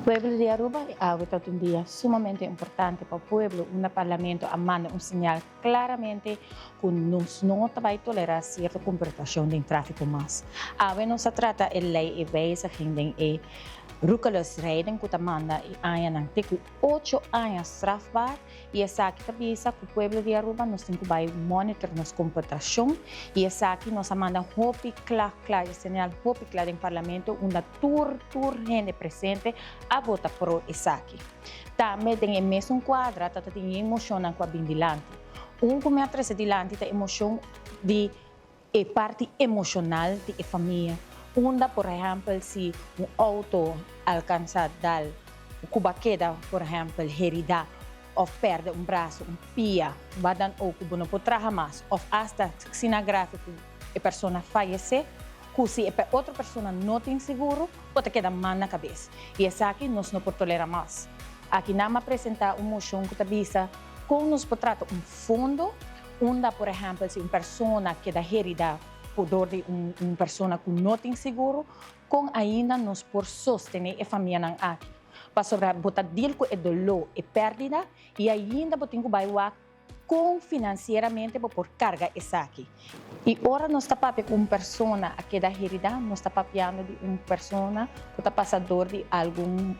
Pueblo di Aruba, awe ta un dia sumamente importante pa pueblo. Unda Parlamento a manda un señal claramente cu nos no ta bay tolera cierto comportacion den trafico mas. Awe nos a trata e ley, e wijziging den e roekeloos rijden cu ta manda e añanan te cu 8 aña strafbaar y esaki ta bisa cu pueblo di Aruba, nos tin cu bay monitor nos comportacion y esaki nos a manda hopi cla cla, e señal hopi cla den Parlamento, unda tur hende presente a vota pro esaki. Tambe den e mesun cuadra ta tin mocion cu a bin dilanti. Un cu mi a trece dilanti ta e mocion di e parti emocional di e famia. Unda, por ehempel, si un auto alcansa dal, cu bo a keda, por ehempel, herida, of perde un braso, un pia, wat dan ook, bo no por traha mas, of hasta asina grave cu e persona fayece, cu si e otro persona no tin seguro, por keda man na cabes. Y esaki nos no por tolera mas. Aki nan a presenta un mocion cu ta bisa con nos por trata un fondo, unda, por ehempel, si un persona keda herida por di un persona cu no tin seguro, con ainda nos por sostene e famianan aki. Pasobra bo ta deal cu e dolor y perdida y ainda bo tin cu bay wak con financieramente bo por carga esaki. Y ora nos ta papia cu un persona a keda herida, nos ta papiando di un persona cu ta pasando di algun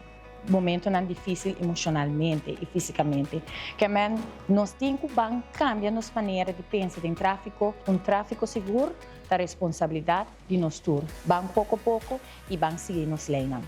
momentonan dificil emocionalmente y fisicamente. Kiermen, nos tin cu ban cambia nos manera di pensa den trafico. Un trafico sigur ta responsabilidad di nos tur. Ban poco poco y ban sigui nos leynan.